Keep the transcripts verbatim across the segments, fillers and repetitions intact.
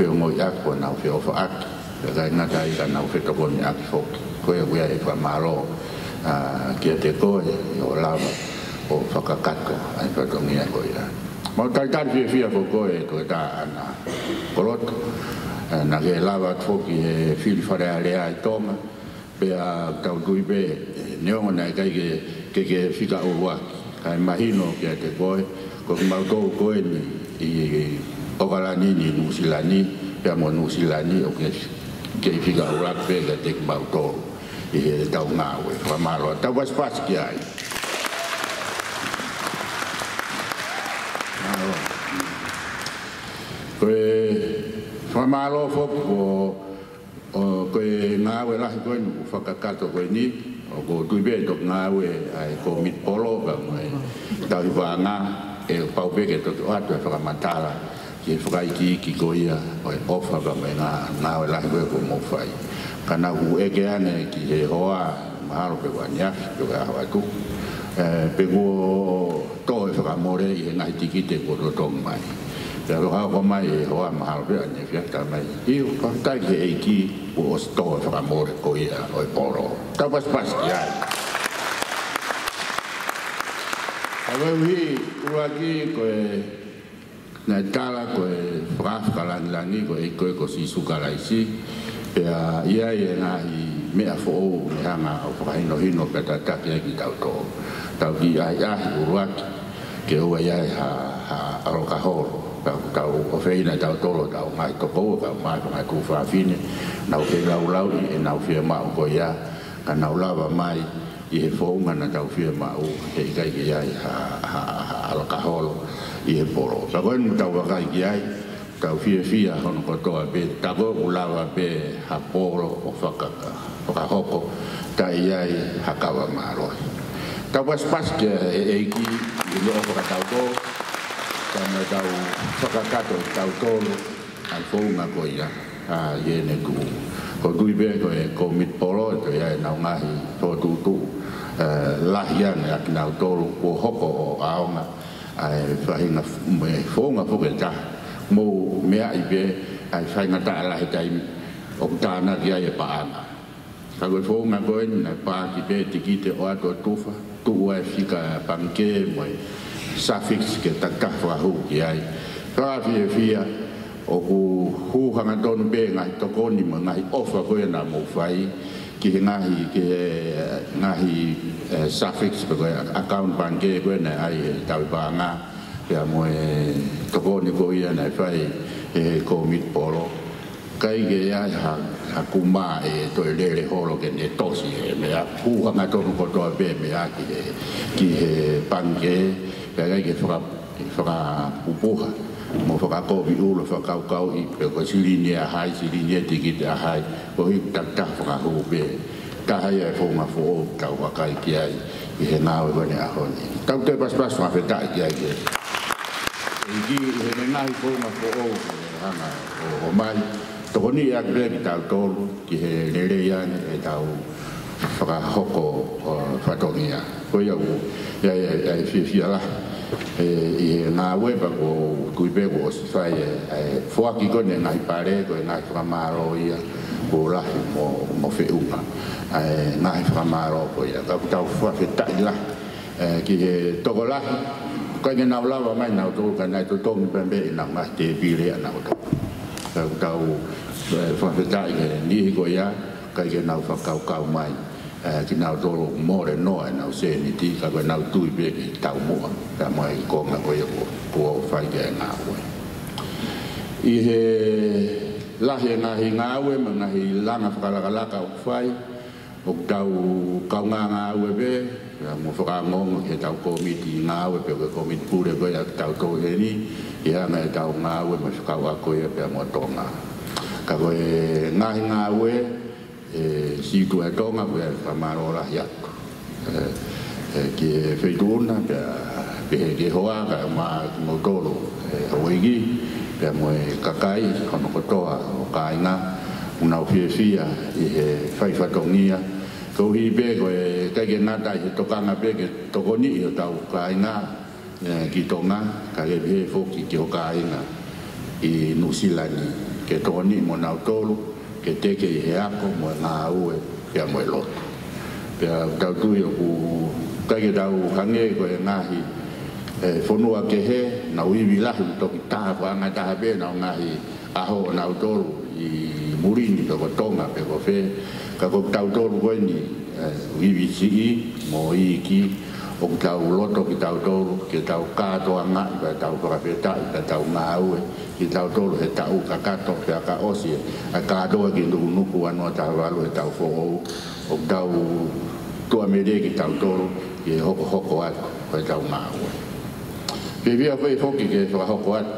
feongoʻiʻaki, ʻoku nau feʻofaʻaki, pea ʻikai ngata ai ka nau fetokoniʻaki foki. Ko ia ʻoku ʻi ai e fakamālō, ā, kiate koe ʻi hoʻo lava ʻo fakakakato ʻa e fatongia ko ia. Mau talitali fiefia foki koe Toketā ʻAna Kolotu, ē, naʻa ke lava atu foki he fili Fale Alea ʻi Tonga, pea tau tui pē, ē, neongo naʻe ʻikai ke, ke, ke fika ʻuluaki, kae mahino kiate koe, ko kimautolu ko eni ʻi ʻOkalani ni, Nuʻusila ni, pea mo Nuʻusila ni, ʻoku ke, ke fika ʻuluaki pē kiate kimautolu ʻi heʻetau ngāue. Fakamālō, tau pasipasi ki ai. Mālō. Ko e fakamālō foki ko ʻo, ko e ngāue lahi ko eni kuo fakakakato ko eni, ʻoku ou tui pē ʻe toki ngāue ʻa e kōmiti polo pea mo e tauhi paʻanga, ʻe pau pē ke toki ʻoatu e fakamatala ki he fakaikiiki ko ia ʻo e ʻofa pea mo e ngā-, ngāue lahi ko ē kuo mou fai. Ka naʻa ku ʻeke ange ki he hoa, mahalo pe ko e ʻaneafi, pe ko e ʻaho atu, ē, pe kuo tō e fakamole ʻi he ngaahi tikite kuo totongi mai. Pea ʻalu hake mai e hoa, mahalo pe ʻaneafi, ʻo talamai, ʻio, fakafetaʻi ki he ʻEiki, kuo ʻosi tō e fakamole ko ia ʻo e polo. Tau pasipasi ki ai. Ka koeʻuhi, ʻuluaki, ko e, naʻe tala ko e fakaafe fakalangilangi ko e ʻEiki ko ē ko Sīsū Kalaisi, pea ʻi ai e ngaahi meʻa foʻou ʻoku ne hanga ʻo fakahinohino pea tataki ai kitautolu. Tau kiʻi ʻahiʻahi ʻuluaki ke ʻoua ʻe ʻi ai ha, ha ʻalokaholo. Pea ʻoku tau ʻofeina tautolu ʻetau ngaahi tokoua, kae ʻumaʻā e ngaahi tuofāfine, nau feilaulau ʻi heʻenau fiemaʻu ko ia, ka nau lava mai ʻi he founga naʻa tau fiemaʻu, he ʻikai ke ʻi ai ha, ha, ha ʻalokaholo ʻi he polo. Pea ko eni ʻoku tau vakai ki ai, tau fiefia hono kotoa pē, tā ko ē ʻoku lava pē ha polo ʻo fakaka-, fakahoko, taʻe ʻi ai ha kava mālohi. Tau pasipasi ki he ʻEiki ʻi he ʻofa kiate kitautolu, kae tau fakakakato kitautolu ʻa e founga ko ia, ā, ʻi heʻene tuʻu. ʻOku ou tui pē ko e kōmiti polo, ʻe toe ʻi ai ʻenau ngaahi fokotuʻutuʻu, ē, lahi ange ʻa kinautolu kuo hoko ʻo ʻaonga ʻa e faʻahinga f-, mo e founga foki ʻe taha. Mou meaʻi pē ʻa e faingataʻa lahi e taimi ʻoku tānaki ai e paʻanga. Ka ko e founga ko eni naʻe paaki pē tikite ʻo ʻoatu ʻo tufa, tuʻu ai e fika pangikē mo e suffix ke takitaha fakahū ki ai. Ka fiefia, ʻoku hū hangatonu pē ngaahi tokoni mo e ngaahi ʻofa ko ē naʻa mou fai ki he ngaahi, ki he ngaahi, ē, suffix pe ko e account pangikē ko ē naʻe ʻai ʻe he tauhi paʻanga, pea mo e tokoni ko ia naʻe fai ʻe he kōmiti polo. ʻIkai ke ʻi ai ha, ha kumā ʻe toe lele holo ke ne tosi e meʻa, hū hangatonu kotoa pē meʻa ki he, ki he pangikē, pea ʻikai ke faka-, fakapupuha mo fakakovi ʻulu e fakakaukauʻi pe ko e silini ʻa hai, silini e tikite ʻa hai, koeʻuhi takitaha fakahū pē. Taha ia e founga foʻou ʻoku tau vakai ki ai ʻi he ngāue ko eni he ʻaho ni. Tau toe pasipasi fakafetaʻi ki ai ki he ʻEiki ʻi heʻene ngaahi founga foʻou ʻoku ne hanga ʻo, ʻo ʻomai. Tokoniʻi ʻaki pē kitautolu ki he lelei ange ʻetau fakahoko ʻo e fatongia. Ko ia ʻoku, ʻi ai, ʻi ai, ʻi ai e fiefia lahi, ē, ʻi he ngāue pea ʻoku ou tui pē kuo ʻosi fai e, e foaki ko eni e ngaahi pale, ko e ngaahi fakamālō ia kuo lahi mo, mo feʻunga ʻa e ngaahi fakamālō ko ia. Ka ʻoku tau fakafetaʻi lahi, ē, ki he tokolahi, ʻikai ke nau lava mai nautolu ka naʻe totongi pē mei heʻenau ngaahi tēpile ʻanautolu. Ka ʻoku tau, ē, fakafetaʻi ki he niʻihi ko ia, ʻikai ke nau fakakaukau mai, ē, kinautolu ʻoku mole noa ʻenau sēniti, ka ko ʻenau tui pē ki he taumuʻa pea mo e konga ko ia kuo, kuo fai ki ai e ngāue. ʻI he lahi e ngaahi ngāue mo e ngaahi langa fakalakalaka ʻoku fai, ʻoku tau kaungā ngāue pē, pea mo fakaongoongo ki heʻetau kōmiti ngāue pe ko e kōmiti pule ko ia ʻa kitautolu heni, ʻi he anga ʻetau ngāue mo e fekauʻaki ko ia pea mo Tonga. Ka ko e ngaahi ngāue, ē, siʻi tuʻu ʻa Tonga, ko ia e fakamālō lahi atu. Ē, ē, ki he Feituʻu na, pea pehē ki he hoa, kae ʻumaʻā kimoutolu, ē, houʻeiki, pea mo e kakai hono kotoa ʻo e kāinga, ʻoku nau fiefia ʻi he fai fatongia. Koeʻuhi pē ko e ʻikai ke ngata ʻi he tokanga pē ke tokoniʻi hotau kāinga, ē, ki Tonga, ka ke pehē foki ki ho kāinga ʻi Nuʻusila ni. ke tokoniʻi mo nautolu ke teke ʻi he ako mo e ngāue pea mo e lotu. Pea ʻoku tau tui ʻoku ʻikai ke tau hangē ko e ngaahi, e, fonua kehe, ʻenau ivi lahi ʻoku toki tā ko e anga taha pē ʻenau ngaahi ʻaho ʻo nautolu ʻi muli ni pe ko Tonga pe ko fē. Ka ko kitautolu ko eni, e, ivi siʻi mo iiki, ʻoku tau loto kitautolu ke tau kātoangaʻi pea tau fakafetaʻi pea tau ngāue kitautolu he taʻu kakato pea ka ʻosi e kātoa ki Nukunuku ua noa taha valu he taʻu foʻou, ʻoku tau tuʻamelie kitautolu ke hokohoko atu ko e tau ngāue. Pea ʻoku ou fie foki ke fakahoko atu,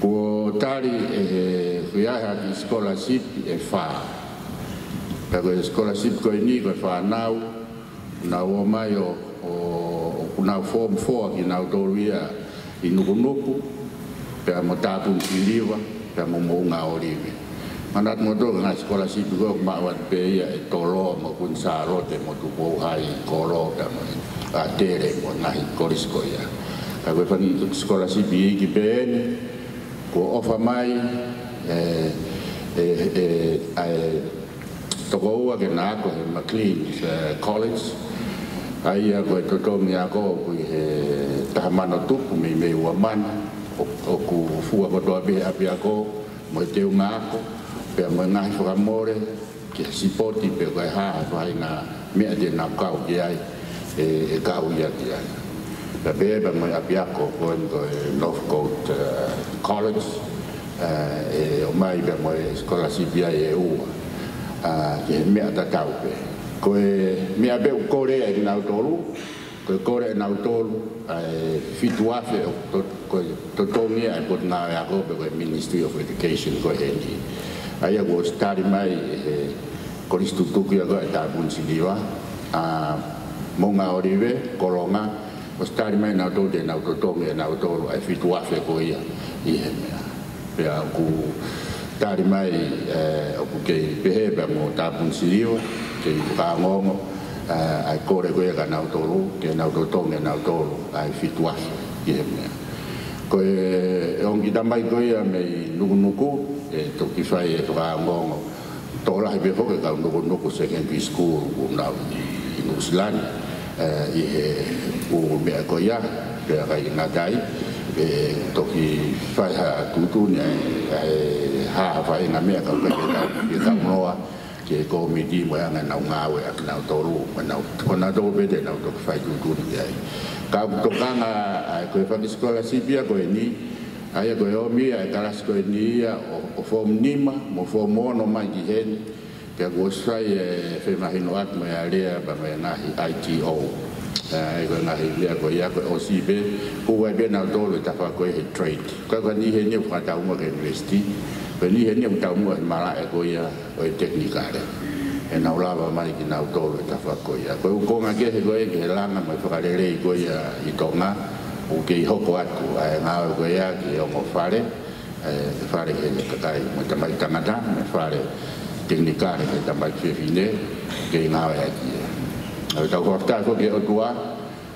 kuo tali ʻe he, kuo ʻi ai ha kiʻi scholarship ʻe fā. Pea ko e scholarship ko eni ko e fānau naʻa nau ō mai ʻo, ʻo, ʻoku nau form four kinautolu ia ʻi Nukunuku, pea mo Tāpuni Siliva, pea mo Moʻunga ʻŌlive. Manatu mo tō ngaahi scholarship ko ē ʻoku maʻu atu pē ia ʻe Toloa mo Kuini Sālote mo Tupou High Kolo pea mo ʻAtele mo e ngaahi kolisi ko ia. Ka ko e fanga scholarship iiki pē eni, kuo ʻofa mai, e, e, e, ʻa e tokoua ke na ako he Maclean's, e, College. ʻA ia ko e totongi ako ʻoku ʻi he taha mano tupu mei, mei ua mano, ʻo, ʻoku fua kotoa pē he ʻapiako mo e teunga ako, pea mo e ngaahi fakamole ki he sipoti pe ko e hā ha faʻahinga meʻa te nau kau ki ai, e, e kau ia ki ai. Pea pehē pea mo e ʻapiako ko eni ko e Northcote, e, College, e, ʻe ʻomai pea mo e scholarship ia ʻe ua, a, ki he meʻa tatau pē. Ko e meʻa pē ʻoku kole ai kinautolu, ko e kole ʻe nautolu ʻa e fitu afe ʻo to-, ko e totongi ʻa e Potungāue Ako pe ko e Ministry of Education ko eni. ʻA ia kuo ʻosi tali mai ʻe he kolisi tutuku ia ko ē ʻa Tāpuni Siliva, a, Moʻunga ʻŌlive, Kolonga, ʻosi tali mai nautolu te nau totongi ʻe nautolu ʻa e fitu afe ko ia ʻi he meʻa. Pea ʻoku tali mai, e, ʻoku kei pehē pea mo Tāpuni Siliva, kei fakaongoongo, e, ʻa e kole ko ia kia nautolu, ke nau totongi ʻe nautolu ʻa e fitu afe ʻi he meʻa. Ko e, e ongo kiʻi tamai ko ia mei Nukunuku, ʻe toki fai e fakaongoongo tokolahi pē foki e kau Nukunuku Secondary School ʻoku nau ʻi, ʻi Nuʻusila ni, e, ʻi he ʻū meʻa ko ia, pea ʻikai ngata ai, ʻe toki fai ha tuʻutuʻuni ai, ʻa e hā ha faʻahinga meʻa ka ʻoku ʻikai ke tau, ke tau noa ki he kōmiti mo e anga ʻenau ngāue ʻa kinautolu, mo ʻenau, ko nautolu pē te nau toki fai tuʻutuʻuni ki ai. Ka ʻoku tokanga, ʻa e, ko e fanga scholarship ia ko eni, ʻa ia ko e ʻomi ʻa e kalasi ko eni ia ʻo, ʻo form nima mo form ono mai ki heni, pea kuo ʻosi fai e femahinoʻaki mo e alea pea mo e ngaahi I T O. ʻA ia ko e ngaahi meʻa ko ia ko e ʻosi pē, ʻoku ʻi ai pē nautolu e tafaʻaki ko ia he trade. Ka ko e niʻihi eni ʻoku fakataumuʻa ki he university, ko e niʻihi eni ʻoku taumuʻa he malaʻe ko ia ʻo e tekinikale. ʻE nau lava mai kinautolu e tafaʻaki ko ia. Ko e ʻū konga kehe ko ē ki he langa mo e fakalelei ko ia ʻi Tonga, ʻoku kei hoko atu ʻa e ngāue ko ia ki he ongo fale, e, fale ki he kakai mo e tamaiki tangata, mo e fale tekinikale ki he tamaiki fefine, kei ngāue ʻaki ia. ʻOku tau fakafetaʻi foki ki he ʻOtua,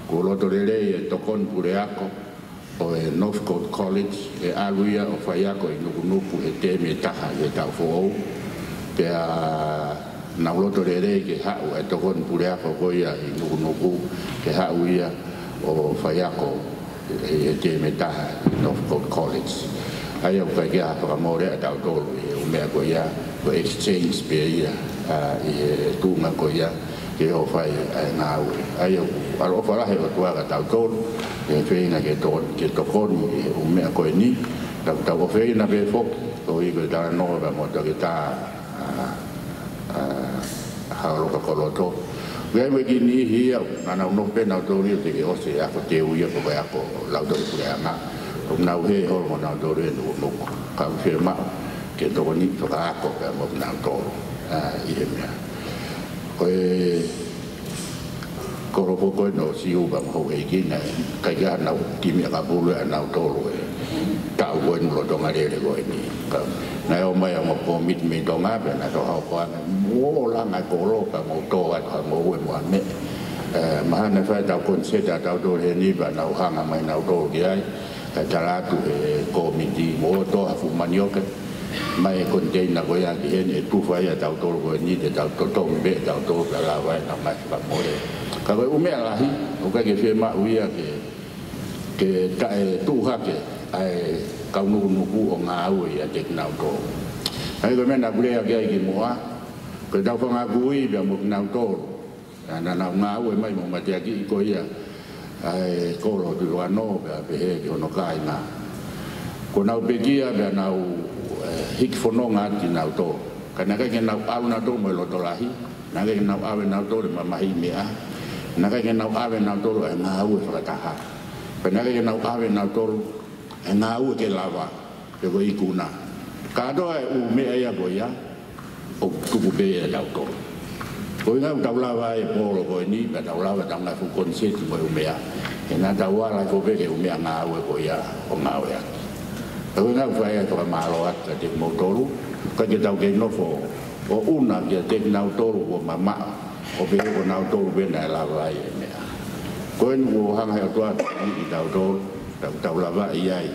kuo loto lelei e tokoni puleako ʻo e Northcote College, ʻe ʻalu ia ʻo faiako ʻi Nukunuku he teemi ʻe taha ʻi he taʻu foʻou. Pea nau loto lelei ke haʻu e tokoni puleako ko ia ʻi Nukunuku, ke haʻu ia ʻo faiako he, he teemi ʻe taha ʻi Northcote College. ʻA ia ʻoku ʻikai ke ʻi ai ha fakamole ʻa tautolu ʻi he ʻū meʻa ko ia, ko e exchange pē ia, a, ʻi he tuʻunga ko ia, ke ō fai ʻa e ngāue. ʻA ia ʻoku ʻaloʻofa lahi ʻOtua kia tautolu, ʻi he feinga ke to-, ke tokoni ʻi he ʻū meʻa ko eni, tau, tau ʻofeina pē foki, koeʻuhi ko e talanoa pea mo Toketā, a, a, Haoloka Koloto. ʻOku ʻi ai mo e kiʻi niʻihi ia, naʻa nau nofo pē nautolu ia ʻo teʻeki ʻosi e ako teu ia pe ko e ako Lautohi Puleʻanga. ʻOku nau hē holo mo nautolu ʻi Nukunuku. Ka ʻoku fiemaʻu ke tokoni fakaako pea mo nautolu, a, ʻi he meʻa. Ko e kolopo ko ē ʻo Siu pea mo Houʻeiki naʻe ʻikai ke ʻi ai hanau kiʻi meʻa ka pulu ʻanautolu he taʻu ko eni lolotonga lele ko eni. Ka naʻe ō mai ʻa e ongo kōmiti mei Tonga pea naʻe toki hoko ange mo langa e kolo pea mo tō atu ha ngoue mo ha meʻa. E, mahalo naʻe fai ʻetau koniseti ʻatautolu heni pea nau hanga mai nautolu ki ai. Kae tala atu he kōmiti mo tō ha fuʻu manioke. mai e koniteina ko ia ki heni, ʻe tufa ia ʻa tautolu ko eni, te tau totongi pē ʻe tautolu pea lava ʻenau ngaahi fakamole. Ka ko e ʻū meʻa lahi, ʻoku ʻikai ke fiemaʻu ia ke, ke taʻe tuʻu hake ʻa e kau nukunuku ʻo ngāue ʻiate kinautolu. ʻA ia ko e meʻa naʻa ku lea ki ai kimuʻa, ko ʻetau fanga kui pea mo kinautolu naʻa nau ngāue mai mo mateakiʻi ko ia ʻa e kolo Tuiloano pea pehē ki hono kāinga. Kuo nau pekia pea nau, eh, hiki fononga atu kinautolu. Ka naʻe ʻikai ke nau ʻalu nautolu mo e loto lahi, naʻe ʻikai ke nau ʻave nautolu e mamahiʻi meʻa, naʻe ʻikai ke nau ʻave nautolu e ngāue fakataha. Pea naʻe ʻikai ke nau ʻave nautolu e ngāue ke lava, pe ko e ikuna. Kātoa e ʻū meʻa ia ko ia, ʻoku tuku pē ia ʻe tautolu. Ko e ʻuhinga ʻoku tau lava ai e polo ko eni, pea tau lava ʻetau ngaahi fuʻu koniseti mo e ʻū meʻa. He naʻa tau ala hifo pē ki he ʻū meʻangāue ko ia ʻo ngāue atu. Ko e ʻuhinga ʻoku fai ai e fakamālō atu kiate kimoutolu, ʻikai ke tau kei nofo ʻo ʻuna kiate kinautolu kuo mamaʻo, ʻo pehē ko nautolu pē naʻe lava ai e meʻa. Ko eni kuo hanga he ʻOtua ʻo kiʻi tautolu, tau, tau lavaʻi ai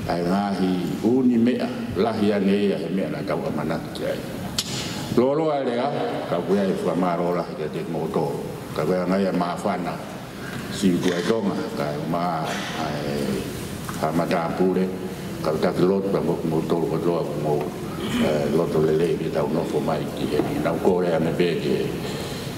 ʻa e ngaahi ʻū meʻa lahi ange ia he meʻa naʻa tau ʻamanaki ki ai. Lōloa e lea, ka ʻoku ʻi ai e fakamālō lahi kiate kimoutolu. Ka ko e anga ia e māfana, Siutu ʻa Tonga, kae ʻumaʻā ʻa e haʻa matāpule, kau taki lotu, pea mo kimoutolu kotoa ʻoku mou, eh, loto lelei ke tau nofo mai ki heni. Naʻa ku kole ange pē ki he,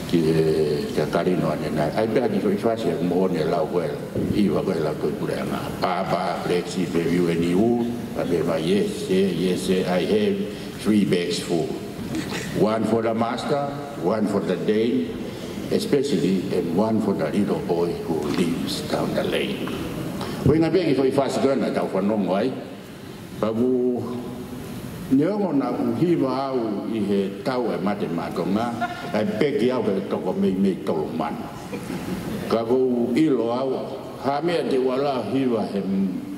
ki he, ki he kalino ʻanenai. ʻAi pē ha kiʻi foʻi fasi ʻoku moʻoni e lau ko ē, ʻi he ua ko ē lau Tohi Puleʻanga. Pāpā, Black Sheep, have you any wool? Pea pehē mai, yes, sir, yes, sir, I have three bags full. One for the master, one for the dame, especially, and one for the little boy who lives down the lane. Ko e ʻuhinga pē ki he foʻi fasi ko ē naʻa tau fanongo ai. Pea ʻoku neongo naʻa ku hiva au ʻi he tau e mate maʻa Tonga, kae peki au he toko meimei tolu mano. Ka ʻoku ou ʻilo au, ha meʻa te u ala hiva he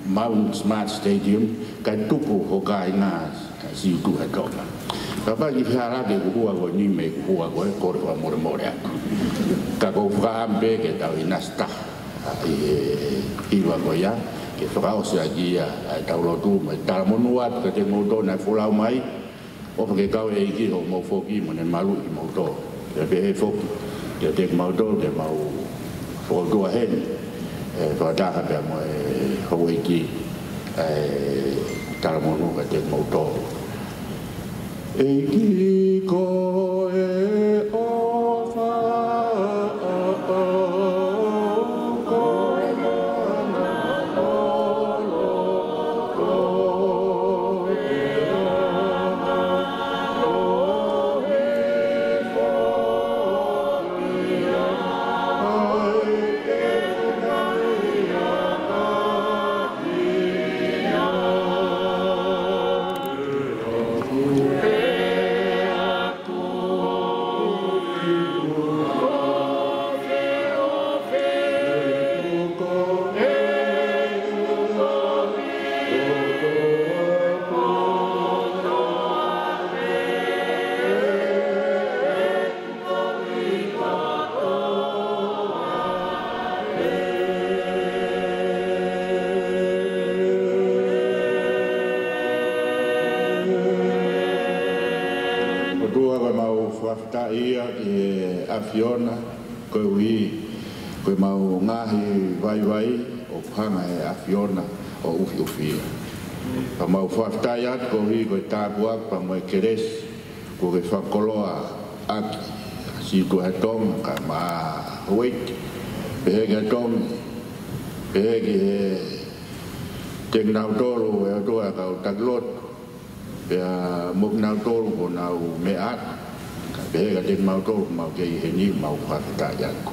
Mount Smart Stadium, kae tuku ho kāinga Siutu ʻa Tonga. Kapau ʻe fehālaaki ʻeku hua ko eni mei heʻeku hua ko ē, kole fakamolemole atu. Ka ʻoku ou fakaʻamu pē ke tau ʻinasi taha ʻi he hiva ko ia, ke fakaʻosi ʻaki ia ʻa e tau lotu mo e talamonū atu kiate kimoutolu naʻe folau mai, ʻofa ke kau e ʻEiki hoʻomou foki mo ne maluʻi kimoutolu. Pea pehē foki kiate kimautolu ke mau fokoutua heni, ʻe, fakataha pea mo e houʻeiki, ʻe, talamonū kiate kimoutolu. ʻEiki ko e ʻofa ʻa au ko e mana ʻo e loto ko e anga ʻo e hifo ki ai ʻa e ʻenai ʻa ia. ʻOtua, ko ʻemau fakafetaʻi ia ki he ʻAfiona, koeʻuhi ko ʻemau ngaahi vaivai ʻoku hanga he ʻAfiona ʻo ʻufiʻufi ia. Ka mau fakafetaʻi atu koeʻuhi ko e tāpuaki pea mo e kelesi kuo ke fakakoloa ʻaki ʻa Siutu ʻa Tonga kae ʻumaʻā houʻeiki, pehē ki he Tongi, pehē ki he, kiate kinautolu ʻe ʻOtua kau taki lotu, pea mo kinautolu kuo nau meʻa atu, kae pehē kiate kimautolu ʻoku mau kei ʻi heni, mau fakafetaʻi atu.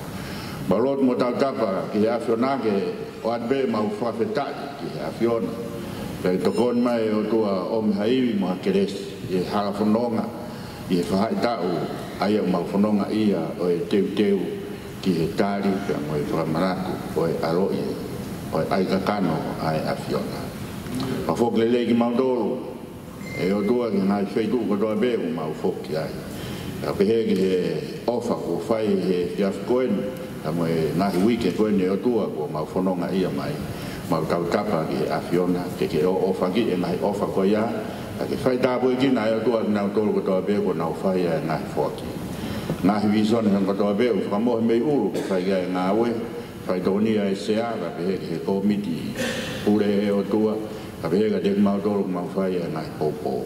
Mau lotu mo tautapa ki he ʻAfiona ke ʻoatu pē ʻemau fakafetaʻi ki he ʻAfiona. Pea ke tokoni mai ʻe ʻOtua ʻo ʻomi ha ivi mo ha kelesi ʻi he hala fononga, ʻi he faʻahitaʻu ʻa ia ʻoku mau fononga ai ʻo e teuteu ki he tali pea mo e fakamanatu ʻo e ʻaloʻi ʻo e ʻaikakano ʻa e ʻAfiona. Mau foki lelei kimautolu ʻe ʻOtua ki he ngaahi feituʻu kotoa pē ʻoku mau foki ai. Kae pehē ki he ʻofa kuo fai he efiafi ko eni, pea mo e ngaahi uike ko eni ʻe ʻOtua kuo mau fononga ai mai. Mau tautapa ki he ʻAfiona, ke ke ʻoʻofaʻaki e ngaahi ʻofa ko ia, Ka ke fai tāpuekina ʻe ʻOtua kinautolu kotoa pē kuo nau fai ʻa e ngaahi foaki, ngaahi vīsone kotoa pē ʻoku fakamohe mei ʻulu ke fai ki ai e ngāue, fai tokoni ʻa e sea, kae pehē ki he kōmiti pule ʻe ʻOtua, kae pehē kiate kimautolu ʻoku mau fai ʻa e ngaahi poupou.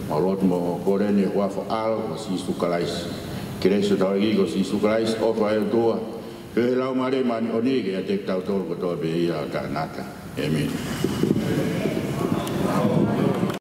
Mau lotu mo kole ni ʻi he huafa ʻo ho ʻAlo ko Sīsū Kalaisi. Kelesi ʻa hotau ʻEiki ko Sīsū Kalaisi, ʻofa ʻa e ʻOtua, feohi ʻa e Laumālie Māʻoniʻoni ke ʻiate kitautolu kotoa pē ʻo taʻengata. ʻĒmeni.